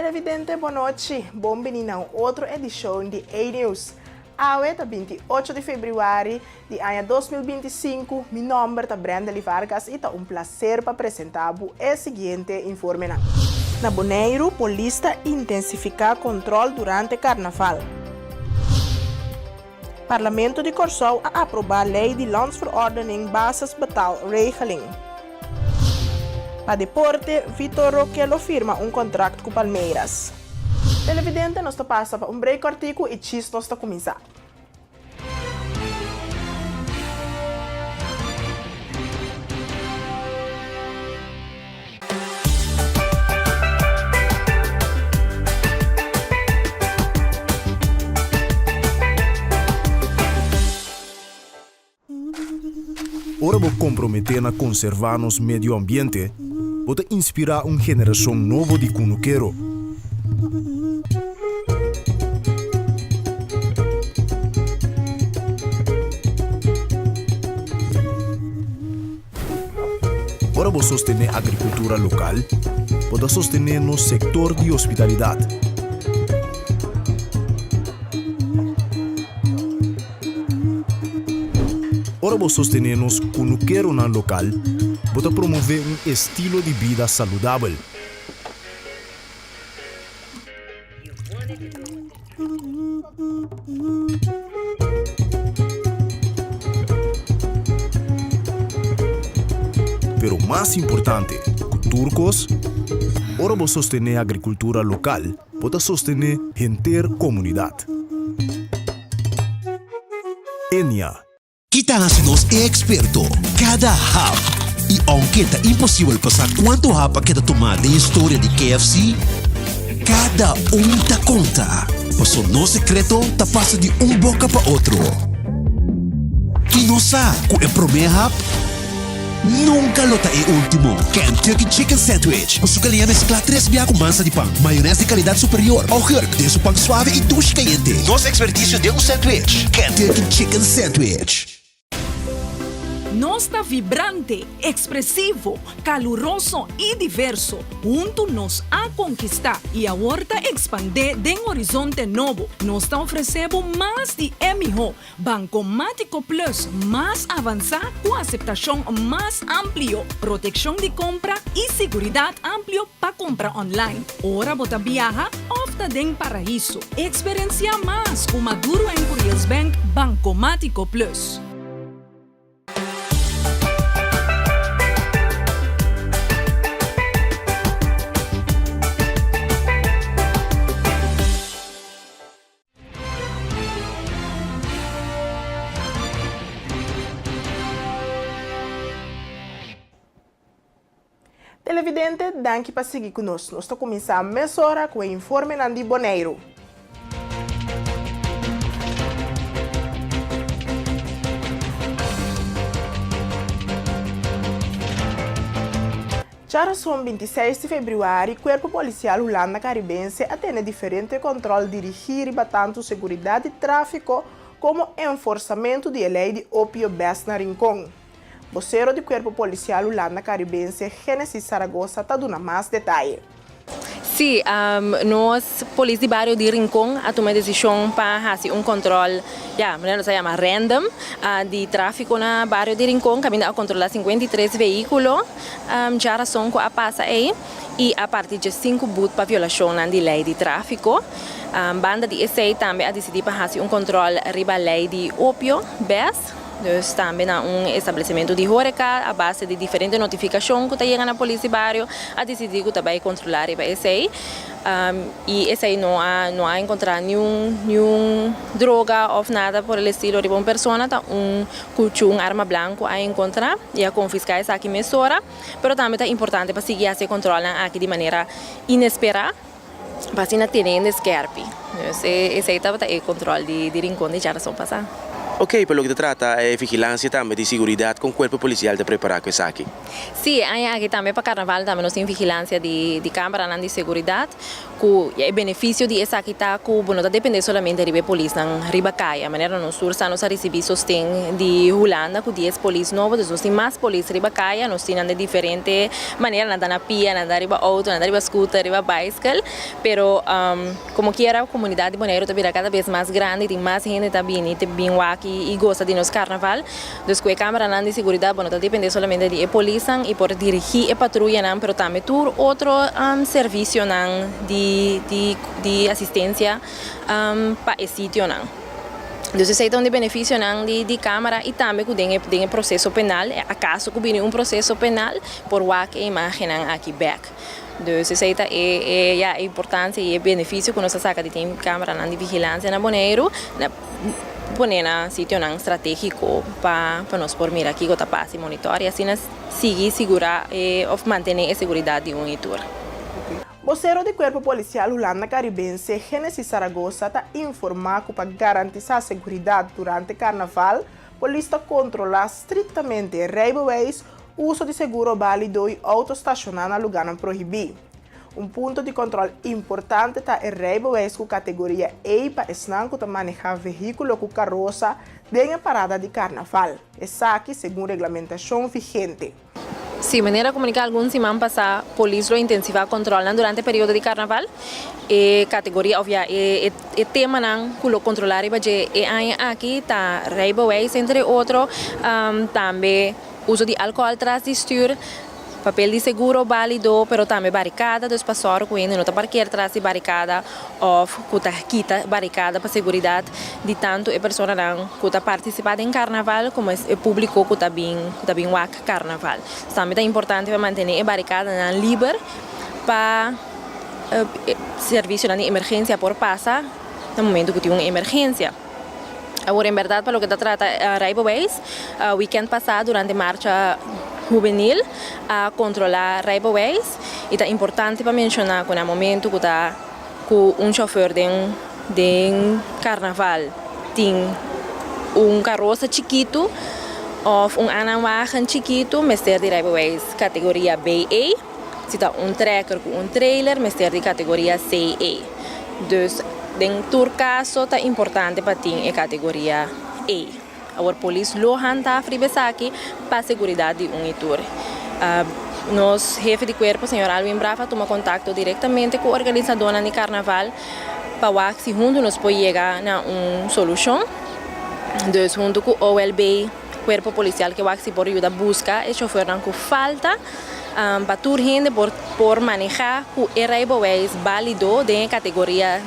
Televidente bon nochi, bon bini na un otro edishon di A-News. Awe ta 28 di febrüari di aña 2025, mi nòmber ta Brendely Vargas i ta un plaser pa presentá bo e siguiente informenan. Na Boneiru, polis ta intensifiká kòntròl durante karnaval. Parlamento di Kòrsou a aprobá lei di Landsverordening Basisbetaalregeling. Pa deporte, Vitor Roque lo firma un kontrakt ku Palmeiras. Televidente, nos ta pasa pa un break kòrtiku i chis nos ta kuminsá. Ora bo komprometé na konservá nos medio ambiente, bo ta inspirá un generashon nobo di kunukero. Ora bo sostené agrikultura lokal, bo ta sostené nos sektor di hospitalidat. Ora bo sostené nos kunukeronan lokal, bo ta promové un estilo di bida saludabel. Pero mas importante ku tur kos, ora bo sostené agrikultura lokal, bo ta sostené henter komunidat. Enia. Ki ta hasi nos e eksperto? Kada hap! I ounke ta imposibel pa sa kuantu hap a keda tumá den historia di KFC, kada un ta konta, paso nos sekreto ta pasa di un boka pa otro. I nos sa ku e promé hap Nunka lo ta e ultimo. Kentucky Chicken Sandwich ku su galiña mesklá tres bia ku mansa di pan, mayones di kalidat superior, augurk den su pan suave i dushi kayente. Nos ekspertisio den un sandwich. Kentucky Chicken Sandwich. Nos ta vibrante, ekspresivo, kaluroso i diverso. Huntu nos a konkistá i awor ta ekspandé den horizonte nobo. Nos ta ofresé bo mas di e mihó. Bankomátiko Plus mas avansá ku aseptashon mas amplio, protekshon di kompra i siguridat amplio pa kompra online ora bo ta biaha òf ta den paraiso. Eksperensiá mas ku Maduro en Curiels Bank Bankomátiko Plus. Televidente, danki pa sigui ku nos. Nos ta kuminsá mesora ku e informenan di Boneiru. Djarason 26 di febrüari, Kuerpo Polisial Hulanda Karibense a tene diferente kòntròl dirigí riba tantu seguridat di tráfiko komo enforsamentu di e lei di opio bes na Rincon. Bosero di Kuerpo Polisial Hulanda Karibense, Genesis Zaragoza ta duna mas detaye. Sí, nos polis di bario di Rincon a tuma e desishon pa hasi un kòntròl, ya, manera nos a yama random, di tráfiko na bario di Rincon kaminda a kontrolá 53 vehíkulo djarason ku a pasa ei i a parti dje sinku but pa violashonnan di lei di tráfiko. Banda di esei tambe a disidí pa hasi un kòntròl riba lei di opio, bes. Dus tambe na un establesimentu di horeca a base di diferente notifikashon ku ta yega na polis di bario a disidí ku ta bai kontrolá riba esei i esei no a no a enkontrá niun niun droga òf nada por el estilo riba un persona ta un kuchu un arma blanku a enkontrá i a konfiská esaki mesora pero tambe ta importante pa sigui hasi e kontrolnan aki di manera inesperá. Pa asina tene hende skerpi. Dus esei tabata e control di Rincon di djarason pasa. Ok, pa loke ta trata e vigilansia tambe di seguridat, kon kuerpo polisial ta prepará ku esaki? Sí, aña aki tambe pa karnaval tambe nos tin vigilansia di di kámaranan di seguridat ku e benefisio di esaki ta ku bo no ta dependé solamente riba e polisnan riba kaya. Manera nos tur sa nos a risibí sosten di Hulanda ku dies polis nobo, dus nos tin mas polis riba kaya, nos tin nan den diferente manera, nan ta na pia, nan ta riba outo, nan ta riba scooter, riba baiskel, pero Como kiera comunidad di Boneiru ta bira cada bes mas grandi, tin mas hende ta bini te bin wak y goza di nos carnaval. Dus cu e cameranan di seguridad bo no ta depende solamente di e polisnan y por dirigi e patruyanan pero tambe tur otro servicionan di di di asistencia pa e sitionan. Dus esey ta un di beneficionan di di camera y tambe cu den e den e proceso penal, acaso cu bini un proceso penal por wak e imagennan aki bek. Dus esei ta e e ya e importancia y e beneficio cu nos a saca di tin cameranan di vigilancia na Boneiru na pone na sitionan strategico pa pa nos por mira kico ta pasa y monitor y asina sigui sigura e of mantene e seguridad di un y tur. Bosero di Cuerpo Policial Hulanda Caribense, Genesis Zaragoza ta informa cu pa garantisa seguridad durante Carnaval, polis ta controla strictamente rijbewijs, Uso di seguro bálido i outo stashoná na lugánan prohibí. Un punto di kòntròl importante ta e reibewijs ku kategoria E pa esnan ku ta manehá vehíkulo ku karosa den e parada di karnaval. Esaki segun reglamentashon vigente. Si, manera komuniká algun siman pasá, polis lo intensivá kòntròlnan durante periodo di karnaval. E kategoria òf ya e e temanan ku lo kontrolá riba dje e aña aki ta reibewijs entre otro, tambe. Uso di alcohol tras di stuur, papel di seguro balido, pero tambe baricada, dus pa sòru ku hende no ta parkeer tras di baricada òf ku ta kita baricada pa seguridad di tantu e personanan ku ta partisipá den carnaval komo e publico ku ta bin ku ta bin wak carnaval. Tambe ta importante pa mantené e baricadanan liber pa servicionan di emergencia por pasa na momento ku tin un emergencia. Awor en berdad pa loke ta trata rijbewijs, weekend pasa durante marcha hubenil a controla rijbewijs y ta importante pa menciona cu na momento cu ta cu un chofer den den carnaval tin un carosa chikito of un aanhangwagen chikito mester di rijbewijs categoria BE, si ta un trekker cu un trailer mester di categoria CE. Dus den tur kaso ta importante pa tin e kategoria E. Awor polis lo hantaf riba esaki pa seguridat di un i tur. Nos hefe di kuerpo señor Alwin Braaf a tuma kontakto direktamente ku organisadónan di karnaval pa wak si huntu nos por yega na un solushon. Dus huntu ku OLB, kuerpo polisial ke wak si por yuda buska e chofernan ku falta. Pa tur hende por por manehá ku e rijbewijs bálido den e kategoria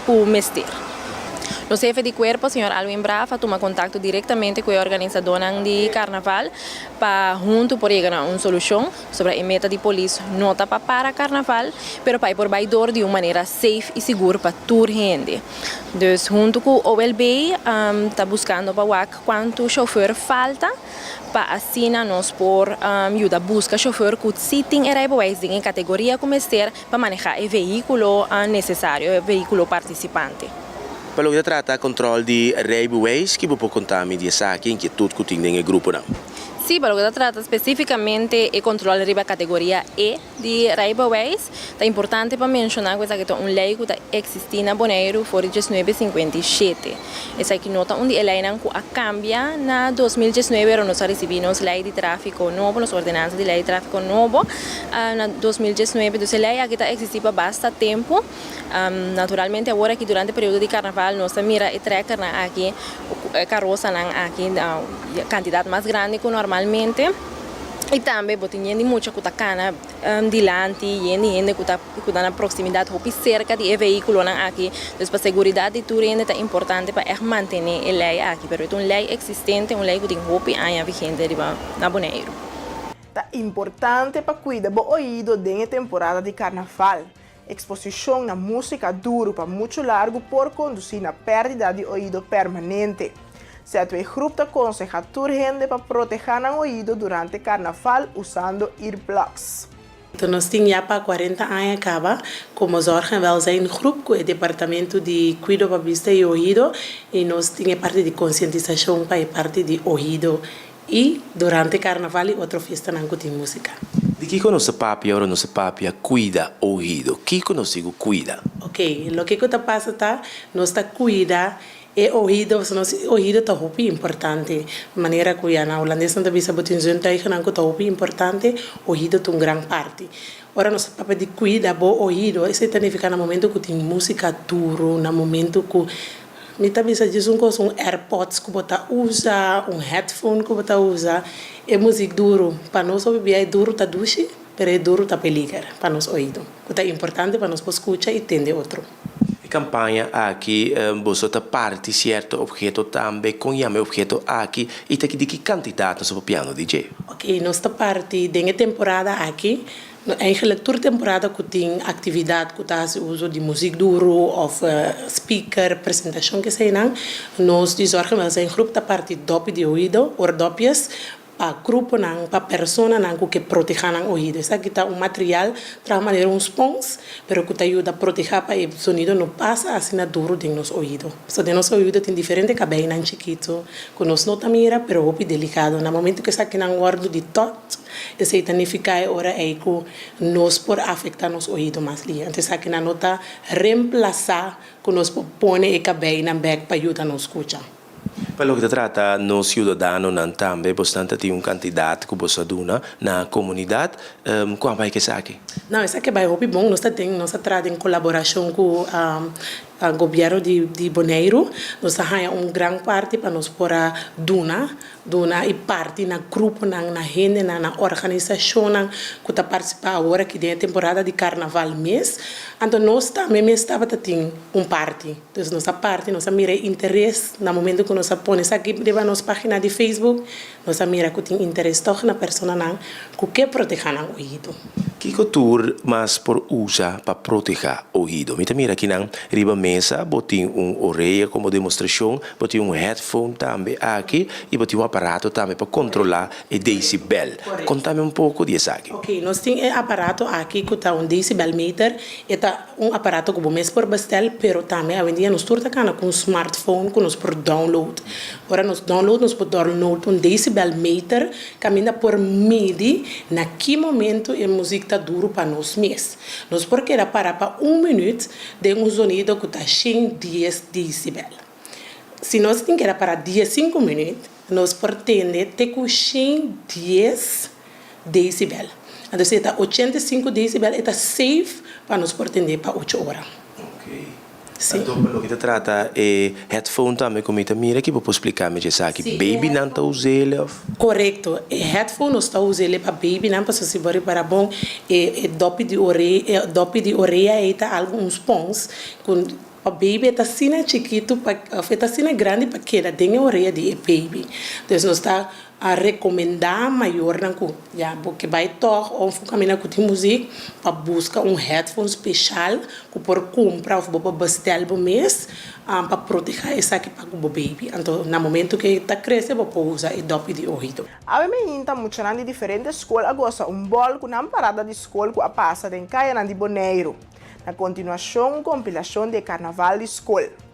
ku mester. Nos hefe di kuerpo, señor Alwin Braaf, a tuma kontakto direktamente ku e organisadónan di karnaval pa huntu por yega na un solushon. Pasobra e meta di polis no ta pa para karnaval, pero pa e por bai dor di un manera safe i sigur pa tur hende. Dus huntu ku OLB ta buskando pa wak kuantu shofùr falta. Pa asina nos por yuda buska shofer ku si tin e rijbewijs den e kategoria ku mester pa manehá e vehíkulo nesesario, e vehíkulo partisipante. Pa loke ta trata kòntròl di rijbewijs, ki bo por konta mi di esaki, inkietut ku tin den e gruponan? Sí, pa loke ta trata spesífikamente e kòntròl riba kategoria E di rijbewijs, ta importante pa menshoná ku esaki ta un lei ku ta eksistí na Boneiru for di diesnuebe 57. Esaki no ta un di e leinan ku a kambia na 2019 ora nos a risibí nos lei di tráfiko nobo, nos ordenansa di lei di tráfiko nobo na 2019. Dus e lei aki ta eksistí pa basta tempu. Naturalmente awor aki durante periodo di karnaval nos ta mira e trèkernan aki, e karosanan aki na kantidat mas grandi ku normalmente. I tambe bo tin yen di mucha ku ta kana dilanti, yen di hende ku ta ku ta na proksimidat hopi serka di e vehíkulonan aki. Dus pa seguridat di tur hende ta importante pa ègt mantené e lei aki. Pero e ta un lei eksistente, un lei ku tin hopi aña vigente riba na Boneiru. Ta importante pa kuida bo oido den e temporada di karnaval. Eksposishon na músika duru pa muchu largu por kondusí na pèrdida di oido permanente. ZW Groep ta konsehá tur hende pa protehá nan oido durante karnaval usando earplugs. Nos tin ya pa cuarenta aña caba como Zorg en Welzijn Groep cu e departamento di Cuido pa Bista y Oido y nos tin e parti di concientisacion pa e parti di oido y durante carnaval y otro fiestanan cu tin musica. Di kico nos ta papia ora nos ta papia cuida oido? Kico nos tin cu cuida? Ok, loke cu ta pasa ta nos ta cuida E oido, pasobra nos oido ta hopi importante. Manera ku ya na hulandes nan ta bisa bo tin zintuigennan ku ta hopi importante, oido ta un gran parti. Ora nos ta papia di kuida bo oido, esei ta nifiká na momento ku tin músika duru, na momento ku, mi ta bisa djis un kos, un airpods ku bo ta usa, un headphone ku bo ta usa, e muzik duru, pa nos hopi bia e duru ta dushi, pero e duru ta peliger pa nos oido, ku ta importante pa nos por skucha i tende otro. E campaña aki boso ta parti cierto obheto tambe, con yama e obheto aki y ta di ki cantidad nos ta papiando di dje? Ok, nos ta parti den e temporada aki, no eigenlijk tur temporada cu tin actividad cu ta haci uso di muziek duro of speaker, presentacion keseinan, nos di Zorg en Welzijn Groep ta parti dopi di oido, oordopjes, Pa gruponan, pa personanan ku ke protehá nan oido. Esaki ta un material traha manera un spons, pero ku ta yuda protehá pa e sonido no pasa asina duru den nos oido. Pasobra den nos oido tin diferente kabeinan chikitu ku nos no ta mira, pero hopi delikado. Na momento ku esakinan wòrdu di tòt, esei ta nifiká e ora ei ku nos por afektá nos oido mas lihe. Anto esakinan no ta remplasá ku nos por pone e kabeinan bèk pa yuda nos skucha. Pa loke ta trata nos ciudadanonan tambe, bosnan ta tin un cantidad cu boso a duna na comunidad. Cuan bai cu esaki? No, esaki bai hopi bon. Nos ta den, nos ta traha den colaboracion cu gobierno di Boneiru. Nos ta haña un gran parti pa nos por a duna, duna y parti na gruponan, na hendenan, na organisacionnan cu ta participa awor aki den e temporada di carnaval mes. Anto nos tambe mes tabata tin un parti. Dus nos a parti, nos a mira e interes na momento ku nos a pone esaki riba nos página di Facebook, nos a mira ku tin interes tòg na personanan ku ke protehá nan oido. Kiko tur mas por usa pa protehá oido? Mi ta mira akinan riba mesa bo tin un orea komo demostrashon, bo tin un headphone tambe aki i bo tin un aparato tambe pa kontrolá e decibel. Konta mi un poko di esaki. Oké, nos tin e aparato aki ku ta un decibel meter. E ta un aparato ku bo mes por bestel, pero tambe awendia nos tur ta kana ku un smartphone ku nos por download. Ora nos download nos por download un decibel meter kaminda por midi na ki momento e muzik ta duru pa nos mes. Nos por keda para pa un minuut den un zonido ku ta 110 decibel. Si nos tin keda para diesinku minuut, nos por tende te ku 110 decibel. Anto si e ta 85 decibel e ta safe pa nos por tende pa ocho ora. Ok. Si. Anto pa loke ta trata e headphone tambe ku mi ta mira ki bo por splika mi dje esaki? Si, e Babynan ta headphone. us'el of? Korekto. E headphone nos ta us'el pa babynan pasobra si bo ripara bon e e dopi di ore e dopi di orea ei ta algu un spons ku pa baby e ta asina chikitu pa of e ta asina grandi pa keda den e orea di e baby. Dus nos ta A rekomendá mayornan ku ya bo ke bai tòg òf un kaminda ku tin muzik pa buska un headphone speshal ku por kumpra òf bo por bestèl bo mes pa protehá esaki pa ku bo baby. Anto na momentu ku e ta krese bo por usa e dòpi di oido. Awe meinta muchanan di diferente skol a gosa un bòl ku nan parada di skol ku a pasa den kayanan di Boneiru. Na kontinuashon un kompilashon di e karnaval di skol.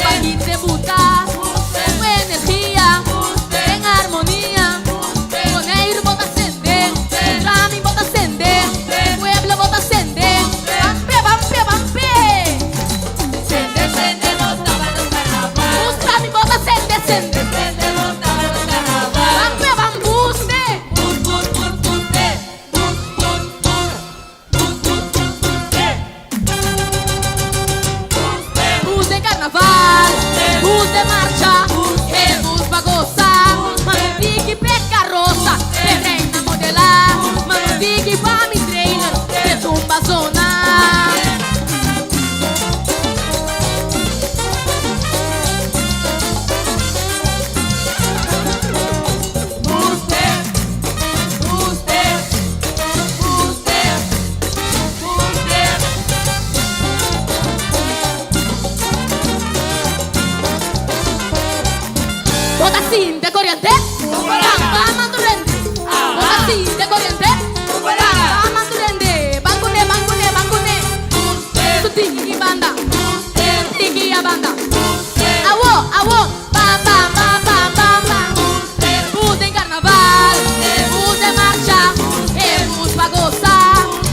Tumba buta, ku energia, den harmonia. Boneiru bo ta sende, Rami bo ta sende, pueblo bo ta sende. Bampe, bampe, bampe. Sende, sende, nos ta pa nos carnaval. Mustra mi bo ta sende, sende. Sende, nos ta pa nos carnaval. Bampe, bam, buste. Bus, bus, bus, buste. Bus, bus, bus. Bus, bus, bus, buste. Bus den carnaval, bus den marcha, e bus pa goza. Ma no tiki p'e carroza, p'e reina modela. Ma no tiki pa mi trailer, p'e tumba zona. Bo ta sinti koriente? Bam bam man tur hende. Bo ta sinti koriente? Bam bam man tur hende. Ban kuné, ban kuné, ban kuné. Su tiki banda, su tiki a banda. Awo, awo, bam bam bam bam bam bam. Bus den karnaval, bus den marcha, e bus pa gosa.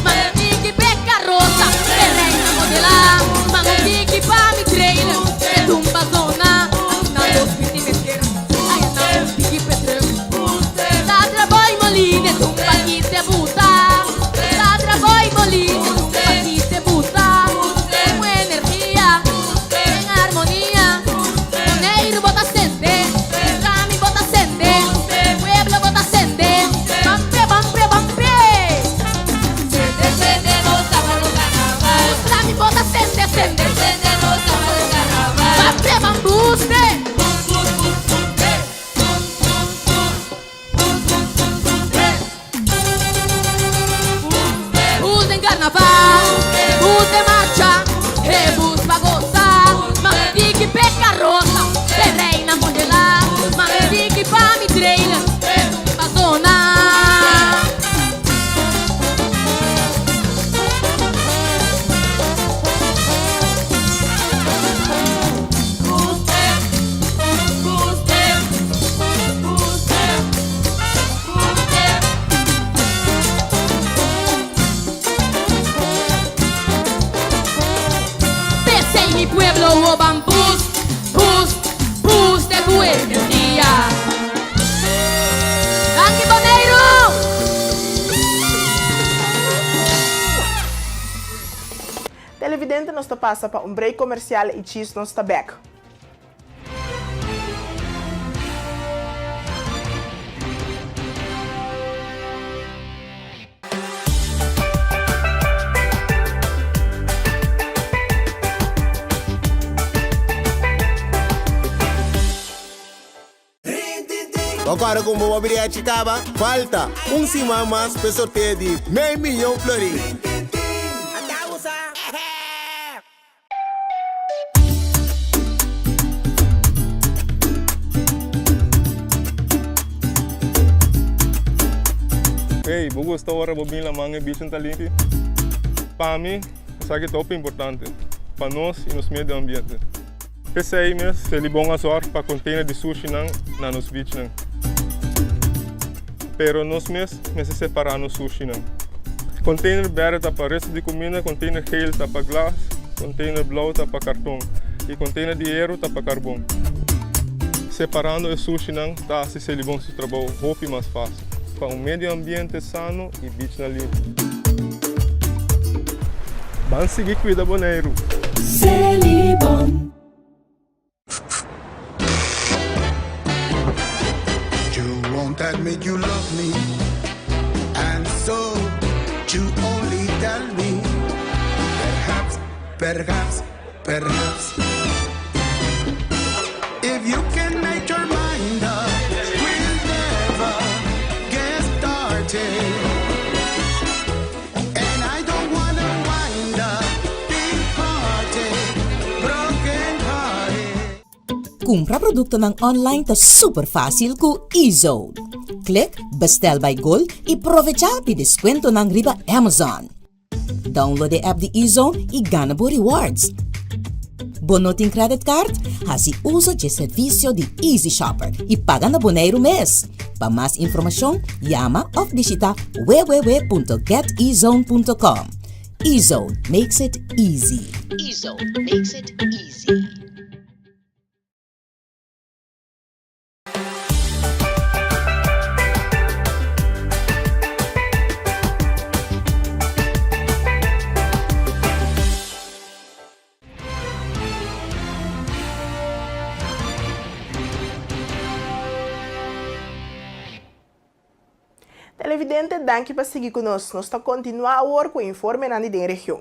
Mami tiki p'e karosa, p'e reina modelá. Mami tiki pa mi trailer, p'e tumba zona. Na dos miti mester, aya na un tiki p'e truck. Ta trabou moline, tumba kite buta. Ta trabou moline, tumba kite buta. Ku energia, den harmonia, Boneiru bo ta sende. Rami bo ta sende, pueblo bo ta sende, Bampe, bampe, bampe. Sende, sende, nos ta pa nos carnaval. Rami bo ta sende, sende. Sende, nos ta pa nos carnaval. Bampe, bambuste. Bus, bus, bus, buste. Bus, bus, bus. Bus, bus, bus, buste. Bus den carnaval, bus den marcha, e bus pa goza. Mami tiki p'e carroza, p'e reina modela. Mami tiki pa mi trailer, p'e tumba zona. P'esei mi pueblo wo ban bus, bus, bus de ku energia. Danki Boneiru! Televidente nos ta pasa pa un break comercial y chis nos ta bek. Bo kòrda ku bo biriachi kaba? Falta un siman mas p'e sorteo di mei miyon florin. Hey, bo gusta ora bo bin laman e bichan ta limpi? Pa mi, esaki ta hopi importante pa nos y nos medio ambiente. P'esei mes, Selibon a zorg pa container di sushinan na nos beachnan. Pero nos mes mester separá nos sushinan. Container berde ta pa resto di cuminda, container geel ta pa glas, container blauw ta pa carton y container di hero ta pa carbon. Separando e sushinan ta haci Selibon su trabou hopi mas facil pa un medio ambiente sano y beachnan limpi. Ban sigui cuida Boneiru! Selibon. You won't admit you love me And so you only tell me Perhaps, perhaps, perhaps If you can make your mind up We'll never get started And I don't wanna wind up Big hearted, broken hearted Kumpra produktonan online ta super fásil ku eZone. Klik Bestel by Gold i provechá di deskuentonan riba Amazon. Download e app di eZone i gana bo rewards. Bo no tin credit card? Hasi uso dje servisio di Easy Shopper i paga na Boneiru mes. Pa mas informashon, yama òf bishita www.getezone.com. Ezone makes it easy. Ezone makes it easy. Televidente, danki pa sigui ku nos. Nos ta kontinuá awor ku informenan di den region.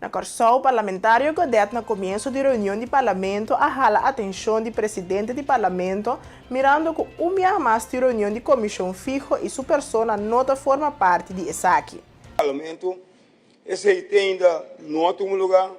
Na Kòrsou, parlamentario Godett na komienso di reunion di parlamento a hala atenshon di presidente di parlamento mirando ku un biaha mas tin reunion di komishon fiho i su persona no ta forma parti di esaki. Parlamento, esei te ainda no a tuma lugá.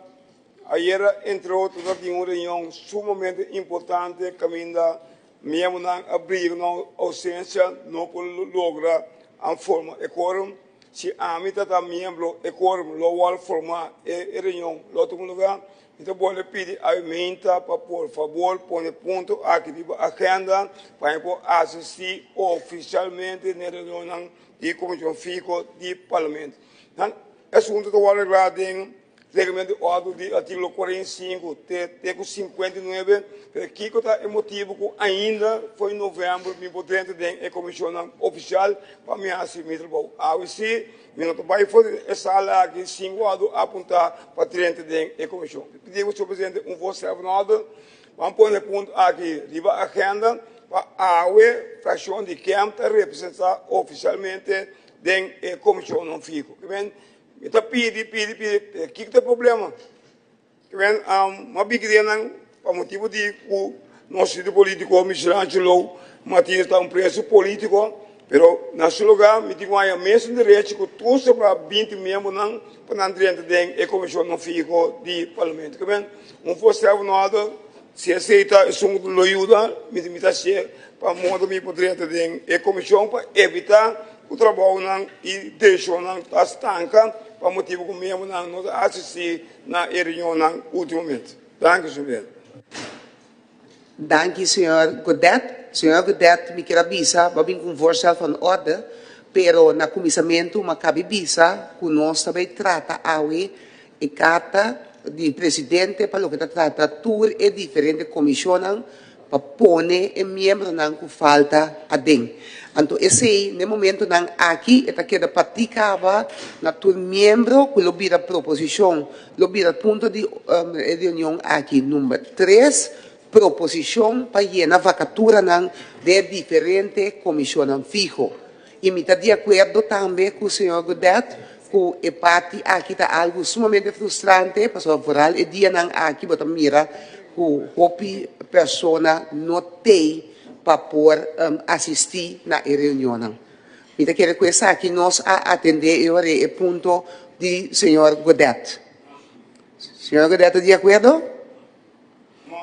Ayera, entre otro, ta tin un reunion sumamente importante kaminda miembronan a bria ku nan ousensia no por logra a forma e quorum. Si ami ta ta miembro e quorum lo wòrdu formá, e reunion lo tuma lugá. Mi ta bolbe pidi Aumenta pa por fabor pone punto aki riba agenda pa mi por asistí ofisialmente na e reunionnan di Komishon Fiho di Parlamento. Nan asuntu ta wòrdu reglá den Reglamento di Òrdu di artíkulo 45 te te ku 59, pero kiko ta e motibu ku ainda for di novèmber mi por drenta den e komishonnan ofisial pa mi hasi mi trabou? Awe si mi no ta bai for di e sala aki sin wòrdu apuntá pa drenta den e komishon. Mi pidi ku señor presidente un voorstel van orde, ban pone e punto aki riba agenda pa awe frakshon di KEM ta representá ofisialmente den e komishonnan fiho. Mi ta pidi, pidi, pidi, pero kiko ta e problema? Kiben m'a biki den nan pa motibu di ku nos lider politiko Michelangelo Martinez ta un preso politiko, pero na su lugar mi tin ku haña mesun derecho ku tur sobra 20 miembronan pa nan drenta den e komishonnan fiho di parlamento. Kiben un voorstel van orde, si esei ta esun ku lo yuda, mi ta hasié pa modo mi por drenta den e komishon pa evita Ku trabounan i desishonnan ta stanka pa motibu ku miembronan no ta asistí na e reunionnan últimamente. Danki, señor presidente. Danki, señor Godett. Señor Godett, mi kier a bisa, bo a bin ku un voorstel van orde, pero na kuminsamentu mi a kabi bisa ku nos ta bai trata awe e karta di presidente pa loke ta trata tur e diferente komishonnan pa pone e miembronan ku falta aden. Anto esei n'e momentonan aki e ta keda partí kaba na tur miembro ku lo bira proposishon, lo bira punto di e reunion aki. Number tres, proposishon pa yena vakaturanan den e diferente komishonnan fiho. I mi ta di akuerdo tambe ku señor Godett ku e parti aki ta algu sumamente frustrante pasobra vooral e dianan aki bo ta mira ku hopi persona no tei pa por asistí na e reunionnan. Mi ta kere ku esaki nos a atendé e ora e punto di señor Godett. Señor Godett ta di akuerdo?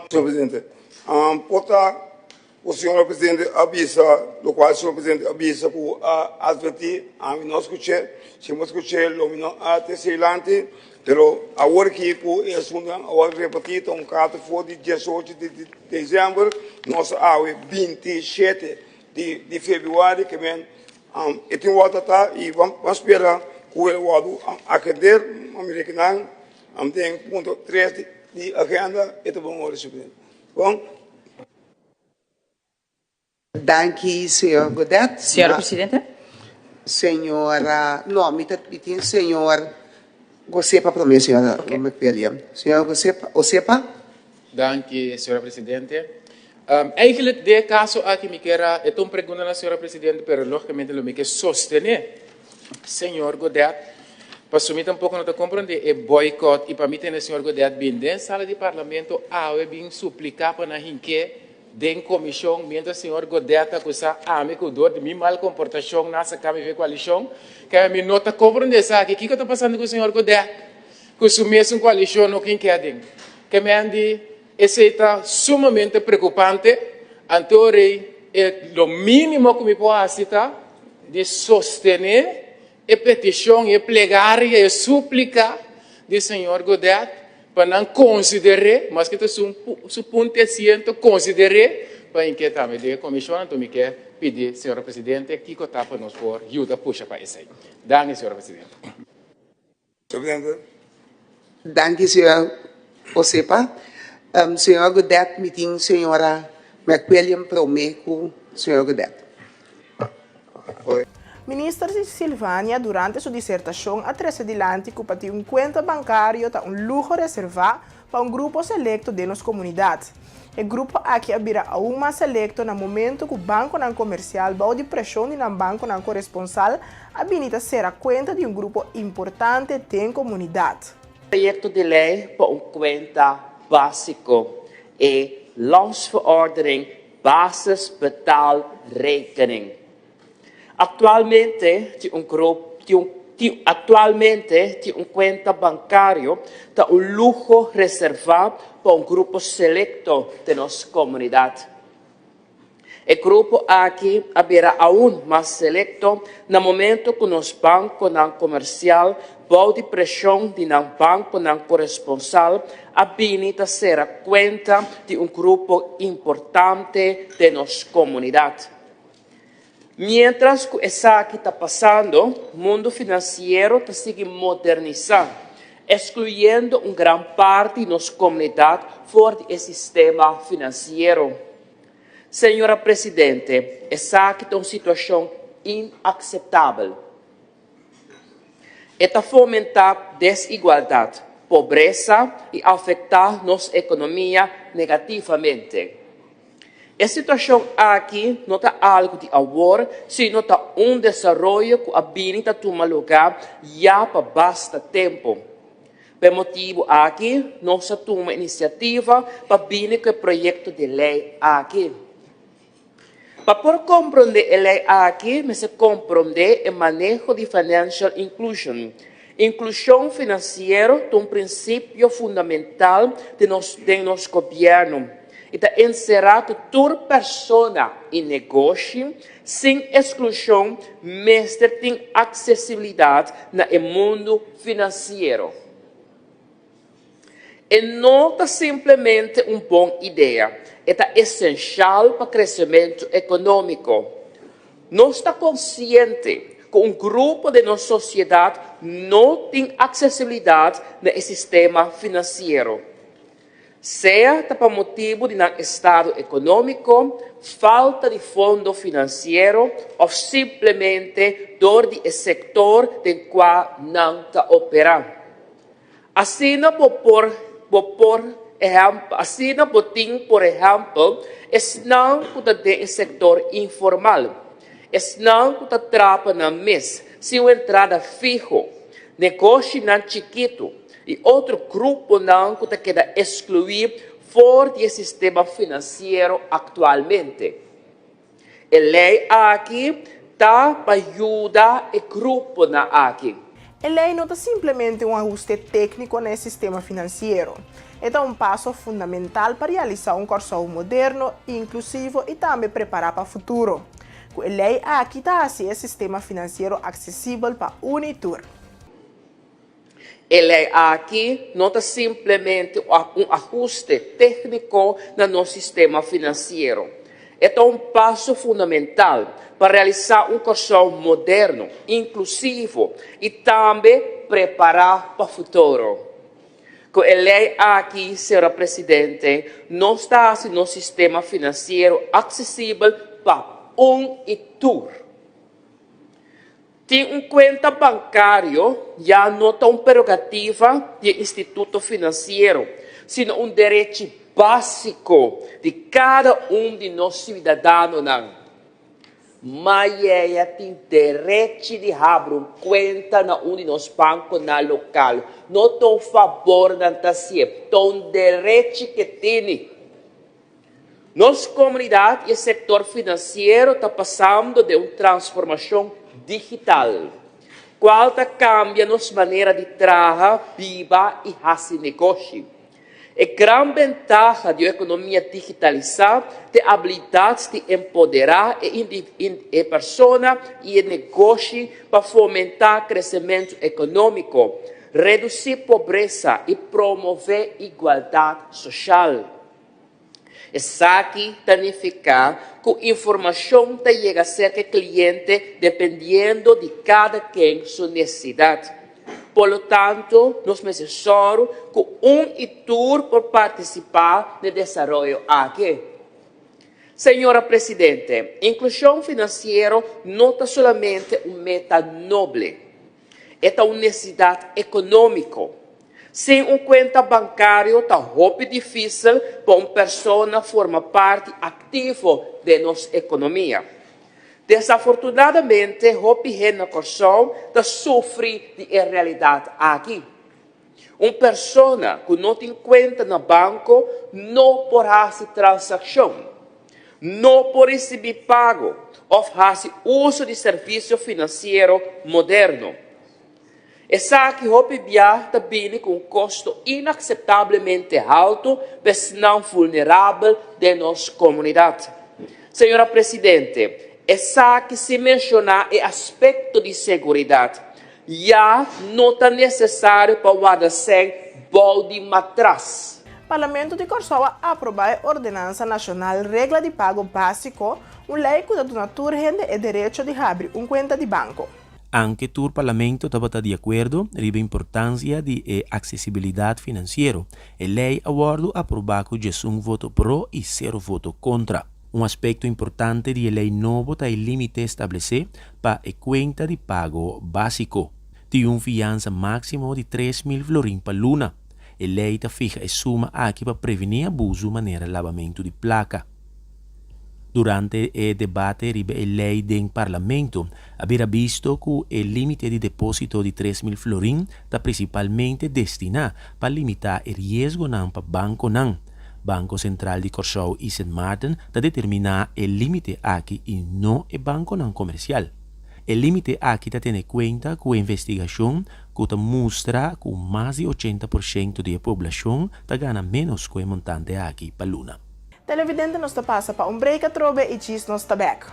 Señor Presidente, por ta Ku señor presidente a bisa, lokual señor presidente a bisa ku a atvertí, ami no a skuch'é. Si mi a skuch'é lo mi no a trese dilanti, pero awor aki ku e asuntunan a wòrdu repartí ta un karta for di diesocho di desèmber, nos a awe 27 di febrüari, ke men e tin wòrdu tratá i ban spera ku el wòrdu atender. Mi rekenan den punto tres di agenda e ta bon ora, señor presidente. Bon. Danki, señor Godett. Señora Presidente. Señora, no, mi ta, mi tin señor Gosepa prome, señora okay. McWilliam. Señor Gosepa, Osepa. Danki, señora Presidente. Um, eigenlijk de caso aki mi kier a, e ta un pregunta na señora Presidente, pero logicamente lo mi ke sostene señor Godett, pasobra mi tampoco no ta comprende e boycott y pa mi tene señor Godett bin den sala di parlamento awe bin suplica pa nan hinke den comision mientras señor Godett ta acusa ami cu door di mi mal comportacion nan a saca mi for e coalicion, kaya mi no ta comprende esaki, kico ta pasando cu señor Godett cu su mesun coalicion no kin ke aden? Ke men di esey ta sumamente preocupante, anto rey. E lo mínimo ku mi por hasi ta di sostené e petishon, e plegaria, e súplika di señor Godett pa nan konsider'é, maske ta su su punto di asiento, konsider'é pa inketá mi den e komishon. Anto mi ke pidi señora presidente kiko ta pa nos por yuda pusha pa esei. Danki señora presidente. Danki señor Osepa. Señor Godett mi tin señora McWilliam prome cu señor Godett. Minister Silvania durante su disertacion a trece dilanti cu pa tin un cuenta bancario ta un luho reserva pa un grupo selecto den nos comunidad. E grupo aki a bira aun mas selecto na momento cu banconan comercial bou di presion di nan banconan coresponsal a bini ta cera cuenta di un grupo importante den comunidad. Proyecto di ley pa un cuenta basico, e Landsverordening Basisbetaalrekening. Aktualmente tin un grup tin un tin aktualmente tin un kuenta bankario ta un luho reservá pa un grupo selekto den nos komunidat. E grupo aki a bira aun mas selekto na momento ku nos bankonan komersial bou di preshon di nan bankonan koresponsal a bini ta sera kuenta di un grupo importante den nos komunidat. Miéntras ku esaki ta pasando, mundu finansiero ta sigui modernisá, ekskluyendo un gran parti di nos komunidat for di e sistema finansiero. Señora Presidente, esaki ta un situashon inakseptabel. E ta fomentá desigualdat, pobresa i afektá nos ekonomia negativamente. E situashon aki no ta algu di awor, sino ta un desaroyo ku a bini ta tuma lugá ya pa basta tempu. Pa e motibu aki nos a tuma inisiativa pa bini ku e proyekto di lei aki. Pa por komprondé e lei aki mester komprondé e maneho di financial inclusion. Inklushon finansiero ta un prinsipio fundamental den nos den nos gobièrnu i ta enserá ku tur persona i negoshi sin esklushon mester tin aksesibilidat na e mundu finansiero. E no ta simplemente un bon idea, e ta esenshal pa kresementu ekonómiko. Nos ta konsiente ku un grupo den nos sosiedat no tin aksesibilidat na e sistema finansiero. Sea ta pa motibu di nan estado ekonómiko, falta di fondo finansiero òf simplemente dor di e sektor den kua nan ta operá. Asina bo por bo por ehèmpel asina bo tin por ehèmpel esnan ku ta den e sektor informal, esnan ku ta traha pa nan mes sin un entrada fiho, negoshinan chikitu i otro gruponan ku ta keda eskluí for di e sistema finansiero aktualmente. E lei aki ta pa yuda e gruponan aki. E lei no ta simplemente un ahuste tékniko na e sistema finansiero. E ta un paso fundamental pa realisá un Kòrsou moderno, inklusivo i tambe prepará pa futuro. Ku e lei aki ta hasi e sistema finansiero aksesibel pa un i tur. E lei aki no ta simplemente un ahuste tékniko na nos sistema finansiero. E ta un paso fundamental pa realisá un Kòrsou moderno, inklusivo i tambe prepará pa futuro. Ku e lei aki, señora Presidente, nos ta hasi nos sistema finansiero aksesibel pa un i tur. Tin un kuenta bankario ya no ta un prerogativa di e instituto finansiero, sino un derechi básiko di kada un di nos siudadanonan. Mayeya tin derechi di habri un kuenta na un di nos bankonan lokal. No ta un fabor nan ta hasié, ta un derechi ke tini. Nos komunidat i e sektor finansiero ta pasando den un transformashon digital, kual ta kambia nos manera di traha, biba i hasi negoshi. E gran bentaha di un ekonomia digitalisá ta e abilidat di empoderá e e persona i e negoshi pa fomentá kresementu ekonómiko, redusí pobresa i promové igualdat soshal. Esaki ta nifiká ku informashon ta yega serka e kliente dependiendo di kada ken su nesesidat. Por lo tanto, nos mester sòru ku un i tur por partisipá na e desaroyo aki. Señora Presidente, inklushon finansiero no ta solamente un meta noble. E ta un nesesidat ekonómiko. Sin un kuenta bankario ta hopi difísil pa un persona forma parti aktivo den nos ekonomia. Desafortunadamente hopi hende na Kòrsou ta sufri di e realidat aki. Un persona ku no tin kuenta na banko no por hasi transakshon, no por risibí pago òf hasi uso di servisio finansiero moderno. Esaki hopi bia ta bini ku un kosto inakseptablemente haltu pa esnan vulnerabel den nos komunidat. Señora Presidente, esaki sin menshoná e aspekto di seguridat. Ya no ta nesesario pa warda sèn bou di matras. Parlamento di Kòrsou a aprobá e Ordenansa Nashonal Regla di Pago Básiko, un lei ku ta duna tur hende e derecho di habri un kuenta di banko. Anke tur Parlamento tabata di akuerdo riba importansia di e aksesibilidat finansiero, e lei a wòrdu aprobá ku djesun voto pro i sero voto kontra. Un aspekto importante di e lei nobo ta e límite establesé pa e kuenta di pago básiko. Tin un fiansa máksimo di 3000 florin pa luna. E lei ta fiha e suma aki pa prevení abusu manera labamentu di plaka. Durante e debate riba e lei den Parlamento a bira bisto ku e límite di depósito di 3000 florin ta prinsipalmente destiná pa limitá e riesgonan pa bankonan. Banko Sentral di Kòrsou i Sint Maarten ta determiná e límite aki i no e bankonan komersial. E límite aki ta tene kuenta ku e investigashon ku ta mustra ku mas di 80% di e poblashon ta gana ménos ku e montante aki pa luna. Televidente nos ta pasa pa un break atrobe y djis nos ta bek.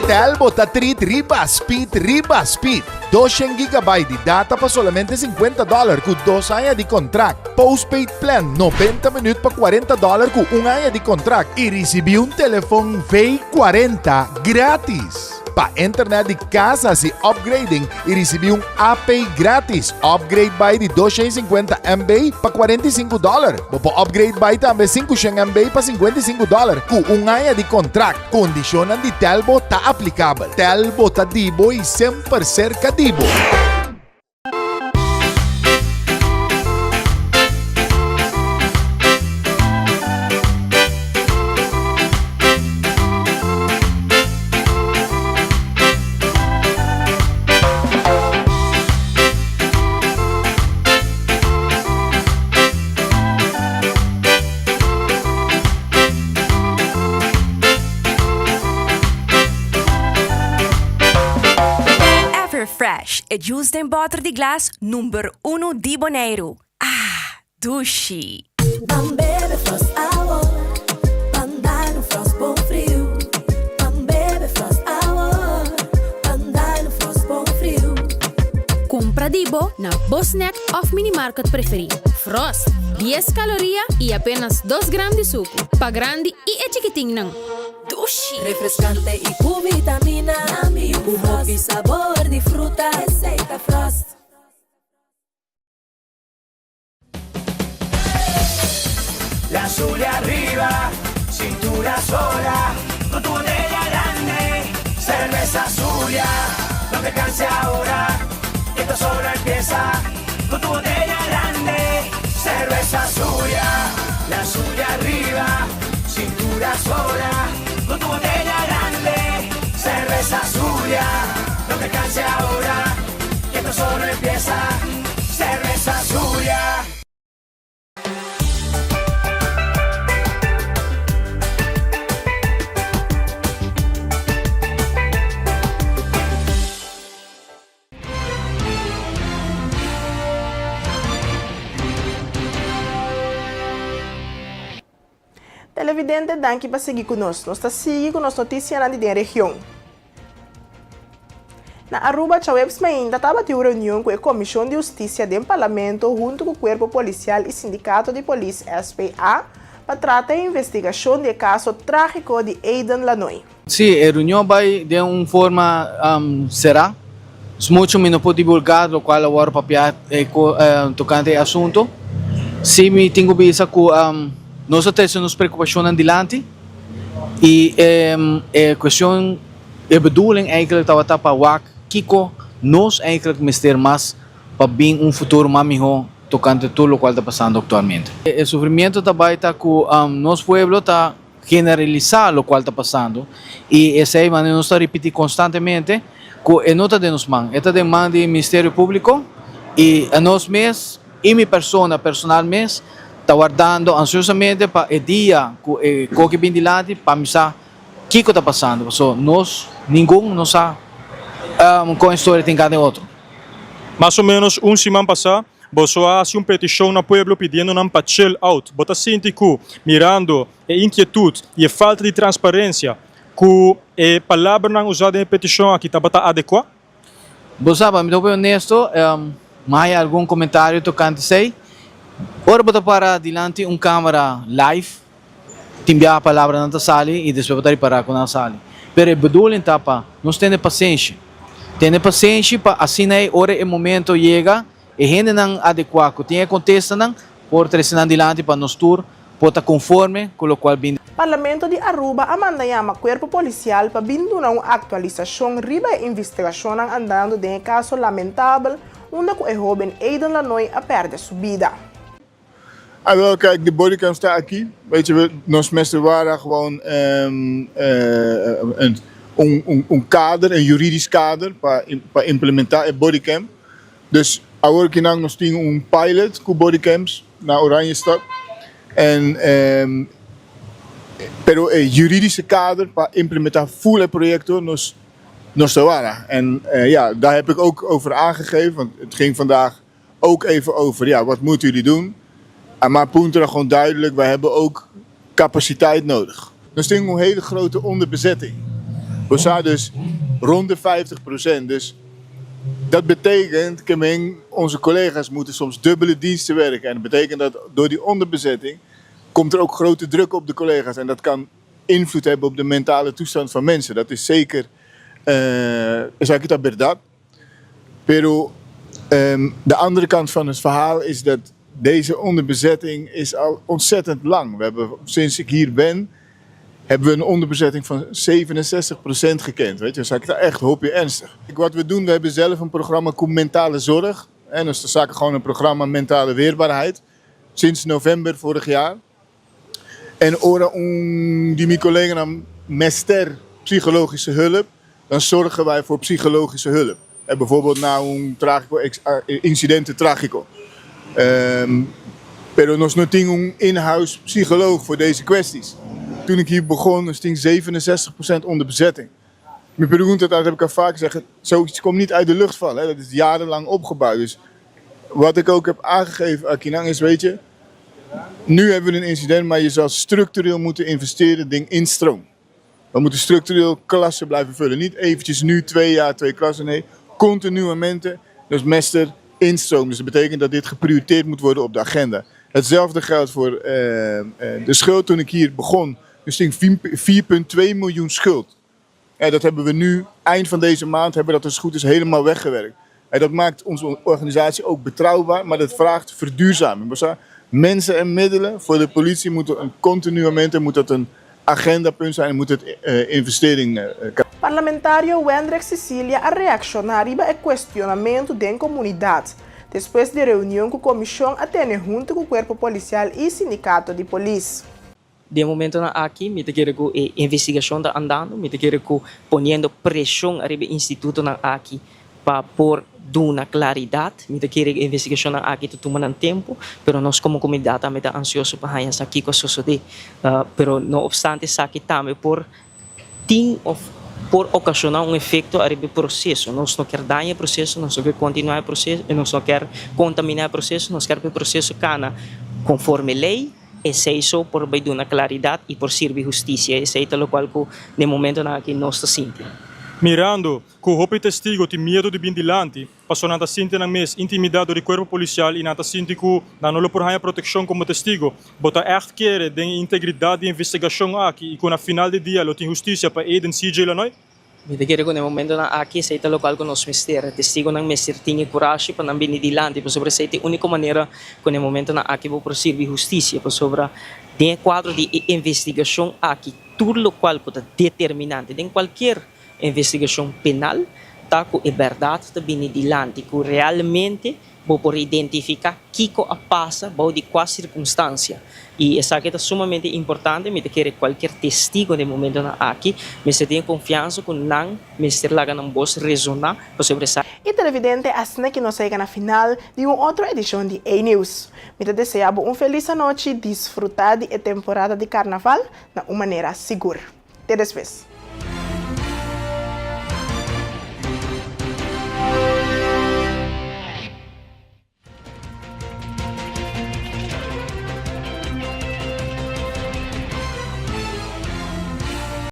Tel bo ta treat riba speed riba speed. 200 gigabyte di data pa solamente 50 dollar ku dos aña di kontrakt. Postpaid plan 90 minuut pa 40 dollar ku un aña di kontrakt i risibí un telefon V40 gratis. Pa internet di kas hasi upgrading i risibí un AP gratis. Upgrade bai di 250 MB pa 45 dòler. Bo por upgrade bai tambe 500 MB pa 55 dòler ku un aña di kontrakt. Kondishonnan di Telbo ta aplikabel. Telbo ta di bo i semper serka di bo. Everfresh, e juice den bòter di glas number unu di Boneiru. Ah, dushi! Ban bebe Frost awor, ban dal un Frost bon friu. Ban bebe Frost awor, ban dal un Frost bon friu. Kumpra di bo na bo snack òf minimarket preferí. Frost, dies kaloria i apenas dos gram di suku. Pa grandi i e chikitinnan. Dushi! Refreskante i ku vitamina. Ku hopi sabor di fruta. Esei ta Frost. La Zulia arriba, cintura sola, con tu botella grande, cerveza Zulia, no te canses ahora, que esto solo empieza, con tu botella grande, cerveza Zulia, la Zulia arriba, cintura sola, con tu botella grande, cerveza Zulia, no te canses. empieza. Cerveza Zulia. Televidente danki pa sigui ku nos. Nos ta sigui ku nos notisianan di den region. Na Aruba djaweps mainta tabatin un reunion ku e Komishon di Hustisia den Parlamento huntu ku Kuerpo Polisial i Sindikato di Polis, SPA, pa trata e investigashon di e kaso trágiko di Aiden Lanoy. Sí, e reunion bai den un forma será. Mucho mi no por divulgá lokual a wòrdu papiá tokante e asuntu. Sí mi tin ku bisa ku nos a trese nos preokupashonnan dilanti i e kuestion, e bedoeling eigenlijk tabata pa wak kiko nos eigenlijk mester mas pa bin un futuro mas mihó tokante tur lokual ta pasando aktualmente. E sufrimiento ta bai ta ku nos pueblo ta generalisá lokual ta pasando i esei manera nos ta ripití konstantemente ku e no ta den nos man, e ta den man di Ministerio Públiko i anos mes i mi persona personal mes ta wardando ansiosamente pa e dia ku e koki bin dilanti pa mi sa kiko ta pasando pasobra nos ningun no sa kon e storia tin kanda den otro. Mas o ménos un siman pasá, boso a hasi un petishon na pueblo pidiendo nan pa chill out. Bo ta sinti ku, mirando e inkietut i e falta di transparensia, ku e palabranan usá den e petishon aki tabata adekuá? Bo sa, pa mi ta hopi honesto, mi a haya algun komentario tokante esei. Ora bo ta para dilanti un kamera live, Tin biaha palabranan ta sali i despues bo ta ripará ku nan a sali. Pero e bedoeling ta pa nos tene pasenshi. Tene pasenshi pa asina ei ora e momento yega, e hendenan adekuá ku tin e kontestanan por trese nan dilanti pa nos tur por ta konforme ku lokual bin. Parlamento di Aruba a manda yama Cuerpo Policial pa bin duna un actualisacion riba e investigacionnan andando den e caso lamentabel unda cu e hoben Aiden Lanoy a perde su bida. Ah wel, kijk, de bodycam sta aki. Weet je, nos mester wara gewoon um, uh, un, un, un kader, een juridisch kader pa, pa implementa e bodycam. Dus awor kinan nos tin un pilot ku bodycams na Oranjestad. En, um, pero e juridische kader pa implementa full e proyecto nos, nos ta wara. En uh, ja, daar heb ik ook over aangegeven, want het ging vandaag ook even over, ja, wat moeten jullie doen? En maar puntra gewoon duidelijk, wij hebben ook capaciteit nodig. Nos tin un hele grote onderbezetting. We staan dus rond de 50%. Dus dat betekent, Keming, onze collega's moeten soms dubbele diensten werken. En dat betekent dat door die onderbezetting komt er ook grote druk op de collega's. En dat kan invloed hebben op de mentale toestand van mensen. Dat is zeker, uh, zeg ik dat verdad? Pero de andere kant van het verhaal is dat deze onderbezetting is al ontzettend lang. We hebben, sinds ik hier ben, hebben we een onderbezetting van 67% gekend. Weet je, dus ik echt hoop je ernstig. Wat we doen, we hebben zelf een programma Mentale Zorg. En dus de zaken gewoon een programma Mentale Weerbaarheid. Sinds november vorig jaar. En ora un di mi koleganan mester psikologische hulp, dan zorgen wij voor psychologische hulp. En bijvoorbeeld na un tragico incidente tragico. Um, pero nos no tin un in-house psycholoog voor deze kwesties. Toen ik hier begon, was het 67% onderbezetting. Mijn pregunta, dat heb ik al vaak gezegd, zoiets komt niet uit de lucht vallen. Hè? Dat is jarenlang opgebouwd. Dus wat ik ook heb aangegeven, Akinang, is weet je, nu hebben we een incident, maar je zal structureel moeten investeren, ding instroom. We moeten structureel klassen blijven vullen. Niet eventjes nu twee jaar, twee klassen. Nee, continuamente. Dus mester instroom. Dus dat betekent dat dit geprioriteerd moet worden op de agenda. Hetzelfde geldt voor uh, de schuld. Toen ik hier begon, dus ging 4,2 miljoen schuld. En dat hebben we nu, eind van deze maand, hebben we dat als het goed is helemaal weggewerkt. En dat maakt onze organisatie ook betrouwbaar, maar dat vraagt verduurzaming. Mensen en middelen voor de politie moeten een continuamente, moet dat een agendapunt zijn en moet het uh, investering. Uh, Parlamentario Wendrick Cecilia a reakshoná riba e kuestionamentu den komunidat, despues di reunion ku komishon a tene huntu ku Kuerpo Polisial i Sindikato di Polis. Den e momentonan aki mi ta kere ku e investigashon ta andando, mi ta kere ku poniendo preshon ariba e institutonan aki pa por duna klaridat. Mi ta kere ku e investigashonnan aki ta tuma nan tempu, pero nos komo komunidat tambe ta ansioso pa haña sa kiko a sosodé. Pero no opstante esaki tambe por tin òf por okashoná un efekto ariba e proseso. Nos no kier daña e proseso, nos no kier kontinuá e proseso, nos no kier kontaminá e proseso, nos kier pa e proseso kana konforme lei. Esei so por bai duna klaridat i por sirbi hustisia. Esei ta lokual ku den momentonan aki nos ta sinti. Mirando ku hopi testigo tin miedu di bin dilanti, pasobra nan ta sinti nan mes intimidá dor di kuerpo polisial i nan ta sinti ku nan no lo por haña protekshon komo testigo. Bo ta ègt kere den e integridat di e investigashon aki i ku na final di dia lo tin hustisia pa Aiden CJ Lanoy? Mi ta kere ku na e momentonan aki esei ta lokual ku nos mester. Testigunan mester tin e kurashi pa nan bini dilanti, pasobra esei ta e úniko manera ku na e momentonan aki bo por sirbi hustisia, pasobra den e kuadro di e investigashon aki tur lokual ku ta determinante den kualkier investigashon penal ta ku e bèrdat ta bini dilanti, ku realmente Bo por identifiká kiko a pasa bou di kua sirkunstansia. I esaki ta sumamente importante. Mi ta kere kualkier testigo den momentonan aki mester tin e konfiansa ku nan mester laga nan bos resoná pasobra esaki. I televidente asina ki nos a yega na final di un otro edishon di A-News. Mi ta desea bo un felis anochi, disfrutá di e temporada di karnaval na un manera sigur. Te despues.